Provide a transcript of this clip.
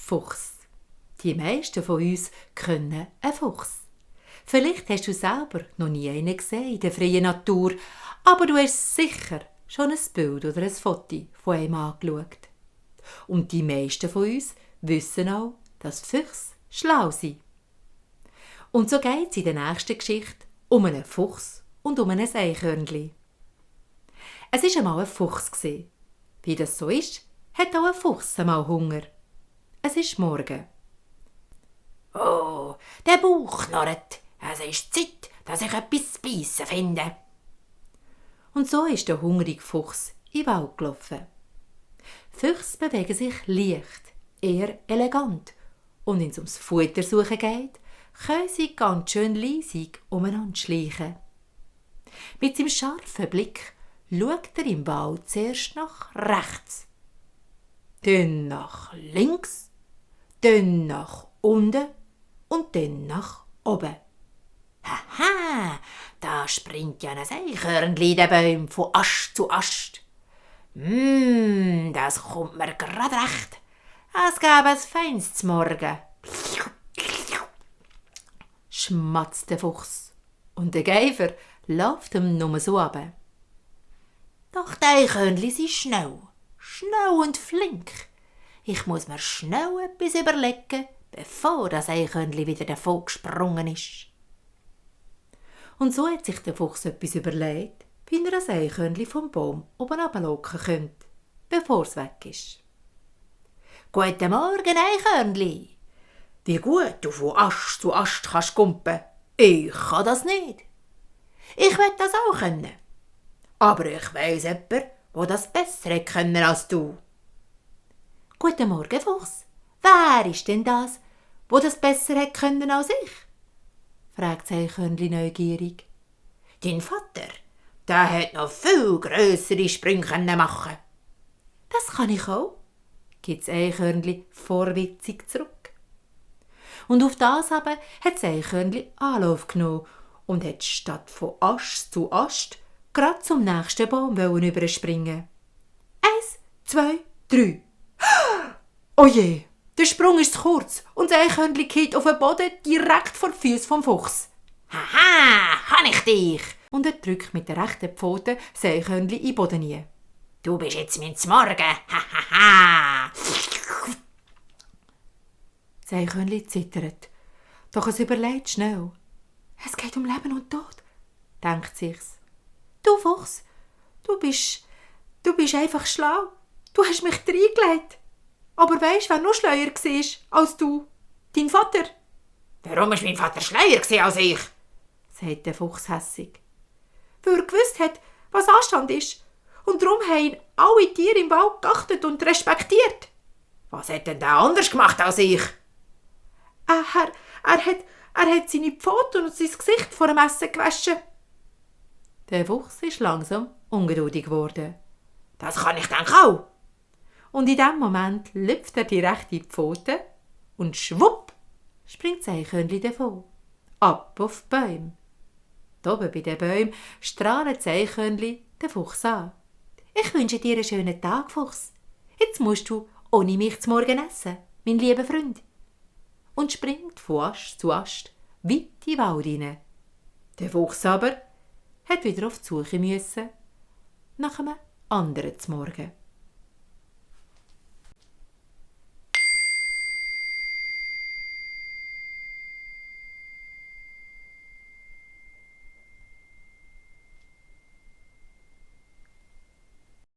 Fuchs. Die meisten von uns kennen einen Fuchs. Vielleicht hast du selber noch nie einen gesehen in der freien Natur, aber du hast sicher schon ein Bild oder ein Foto von einem angeschaut. Und die meisten von uns wissen auch, dass Füchse schlau sind. Und so geht es in der nächsten Geschichte um einen Fuchs und um ein Eichhörnchen. Es war einmal ein Fuchs. Wie das so ist, hat auch ein Fuchs einmal Hunger. Es ist Morgen. Oh, der Bauch knurrt. Es ist Zeit, dass ich etwas zu beißen finde. Und so ist der hungrige Fuchs in den Wald gelaufen. Füchse bewegen sich leicht, eher elegant. Und wenn es ums Futtersuchen geht, können sie ganz schön leisig umeinander schleichen. Mit seinem scharfen Blick schaut er im Wald zuerst nach rechts, dann nach links, dann nach unten und dann nach oben. Haha, da springt ja ein Eichhörnchen in den Bäumen von Ast zu Ast. Das kommt mir grad recht. Es gäbe ein feines Morgen. Schmatzt der Fuchs. Und der Geifer läuft ihm nur so runter. Doch die Eichhörnchen sind schnell und flink. Ich muss mir schnell etwas überlegen, bevor das Eichhörnchen wieder davon gesprungen ist. Und so hat sich der Fuchs etwas überlegt, wie er ein Eichhörnchen vom Baum oben runterlocken könnte, bevor es weg ist. Guten Morgen, Eichhörnchen. Wie gut du von Ast zu Ast kannst gumpen. Ich kann das nicht. Ich will das auch können. Aber ich weiss jemanden, der das besser hätte können als du. Guten Morgen, Fuchs. Wer ist denn das, der das besser hätte können als ich? Fragt das Eichhörnchen neugierig. Dein Vater, der hat noch viel grössere Sprünge machen. Das kann ich auch, gibt das Eichhörnchen vorwitzig zurück. Und auf das aber hat das Eichhörnchen Anlauf genommen und hat statt von Ast zu Ast gerade zum nächsten Baum überspringen. 1, 2, 3. Oh je, der Sprung ist zu kurz und das Eichhörnchen fällt auf den Boden direkt vor die Füße vom Fuchs. Haha, han ich dich! Und er drückt mit der rechten Pfote das Eichhörnchen in den Boden hinein. Du bist jetzt mein Zmorgen, hahaha! Das Eichhörnchen zittert, doch es überlegt schnell. Es geht um Leben und Tod, denkt sich's. Du Fuchs, du bist einfach schlau. Du hast mich reingelegt. Aber weisst, wer noch schleuer war als du? Dein Vater. Warum war mein Vater schleuer als ich? Sagt der Fuchs hässig. Weil er gewusst hat, was Anstand ist. Und darum haben ihn alle Tiere im Wald geachtet und respektiert. Was hat denn der anders gemacht als ich? Er hat seine Pfoten und sein Gesicht vor dem Essen gewaschen. Der Fuchs ist langsam ungeduldig geworden. Das kann ich dann auch. Und in dem Moment lüpft er direkt in die Pfoten und schwupp springt das Eichhörnchen davon. Ab auf die Bäume. Oben bei den Bäumen strahlt das Eichhörnchen den Fuchs an. Ich wünsche dir einen schönen Tag, Fuchs. Jetzt musst du ohne mich zu Morgen essen, mein lieber Freund. Und springt von Ast zu Ast weit in den Wald hinein. Der Fuchs aber hat wieder auf die Suche müssen nach einem anderen Morgen.